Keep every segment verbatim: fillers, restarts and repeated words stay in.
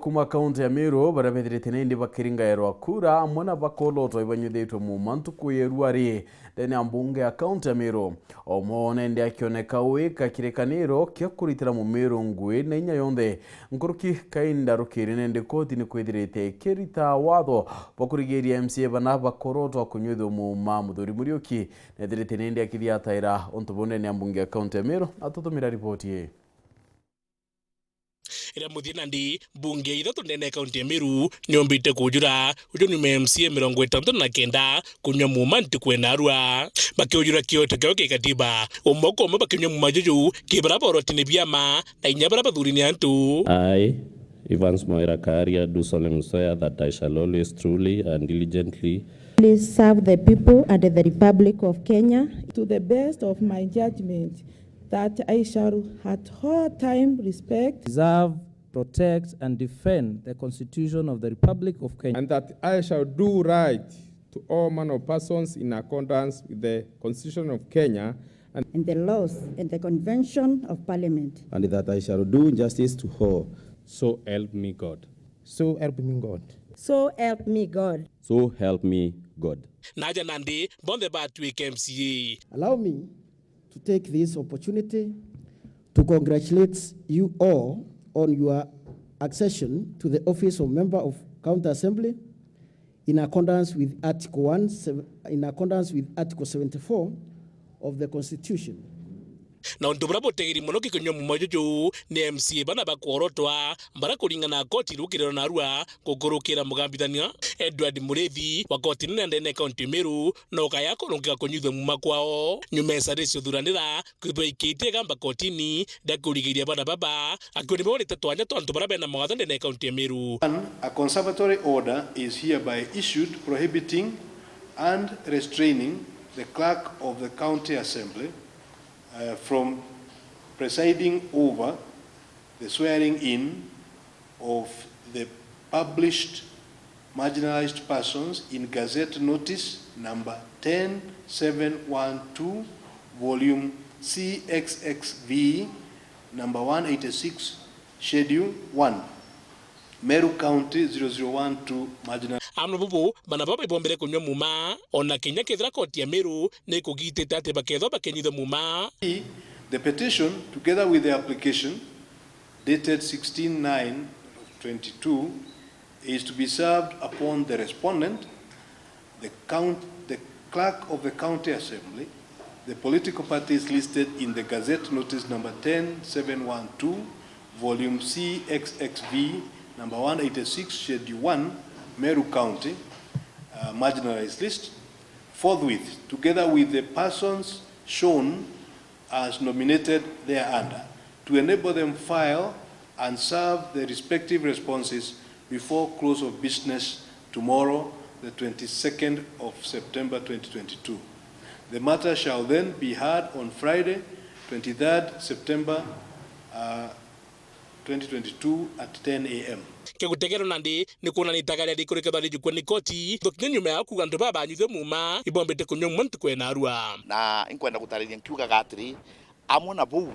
Kuma kaunti ya Meru, baria bethirite nindi bakiringairwa kura amwe na bakolotwa ibanyuthitwe muuma ntuku ya irua ri ndene ya mbunge ya kaunti ya Meru. Omwe wao nende akioneka wika kirikaniro kia kuritira Mumiru ngui na inya yonthe. Nkuruki kainda rukiri nende koti ni kwithirite ikirita watho bwa kurigiria M C A bana bakorotwa kunyuithwa muuma. Muthuri Muriuki nethirite nende akithiataira untu buu ndene ya mbunge ya kaunti ya Meru, atutumira ripoti ii. Iria muthia nandi, mbunge ithatu ndene ya kaunti ya Meru niumbite kujura, uju ni ma M C A mirongo itantatu na kenda kunyua muuma ntuku ya narua. Bakiujura kioto kiao kia katiba, umwe kwa umwe bakinyua muuma juju, ki baria borotine biama na inya baria bathuri ni antu. I, Evans Moira Karia, do solemnly swear that I shall always, truly and diligently serve the people and the Republic of Kenya to the best of my judgment, that I shall at all time respect, preserve, protect, and defend the Constitution of the Republic of Kenya. And that I shall do right to all manner of persons in accordance with the Constitution of Kenya and and the laws and the Convention of Parliament. And that I shall do justice to all. So help me God. So help me God. So help me God. So help me God. Naja nandi, bonthe batwike M C A. Allow me to take this opportunity to congratulate you all on your accession to the office of Member of County Assembly in accordance with Article one, sev-, in accordance with Article seventy-four of the Constitution. Na untu buria butegeri mono gikunyua muuma juju ni M C A bana bakworotwa, baria kuringana na koti rukiriro narua gukurukira mugambithania Edward Muriithi wa koti nene ndene ya kaunti Meru, na ukaya kurungika kunyuithua muuma kwao. Nyuma ya Sarisi uthuranira kwithwa ikiitie igamba kotini ria kurigiria bana baba, akiuga ni bonete twanya twa antu baria bena mawatho ndene ya kaunti ya Meru. One, a conservatory order is hereby issued prohibiting and restraining the clerk of the county assembly, uh, from presiding over the swearing in of the published marginalized persons in Gazette Notice number ten seven one two, volume C X X V, number one eighty-six, schedule one, Meru County zero zero one two marginal. Amwe bubu, bana baba ibombere kunyua muuma, ona kinya kethira koti ya Meru ni ikugitite ati bakethwa bakinyuithua muuma. The petition, together with the application, dated sixteen nine twenty-two, is to be served upon the respondent, the count-, the clerk of the county assembly, the political parties listed in the Gazette Notice number ten seven one two, volume C X X V, number one eighty-six, schedule one, Meru County, uh, marginalized list, forthwith, together with the persons shown as nominated thereunder, to enable them file and serve their respective responses before close of business tomorrow, the twenty-second of September twenty twenty-two. The matter shall then be heard on Friday, twenty-third September, uh, twenty twenty-two at ten A M. Kia gutegerwa nandi ni kwona ni itagaria riku rikethwa rijukua ni koti, thukinya nyuma ya kuuga antu baba banyuithue muuma, ibombite kunyua muuma ntuku ya narua. Na inkwenda gutariria nkiugaga atiri, amwe na buu,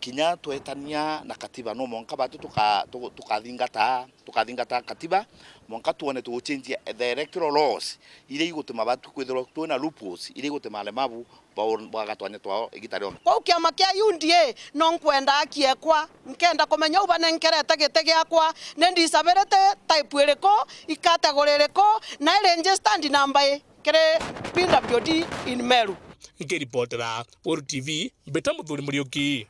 kinya twetania na katiba, no mwanka batu tuka-, tu-, tukathingata, tukathingata katiba, mwanka twone tugucenjia the electoral laws, iria igutuma batu kwithirwa twina loopholes, iria igutuma alemavu bau-, bwaga twanya twao igita rionthe. Kwou kiama kia U D A no nkwendaa kiekwa, nkenda kumenya u banenkerete giti giakwa, ni ndicabirite type iriku, i category iriku, na i registered number i kiri P W D in Meru. Nkiripotera Weru T V, mbita Muthuri Muriuki.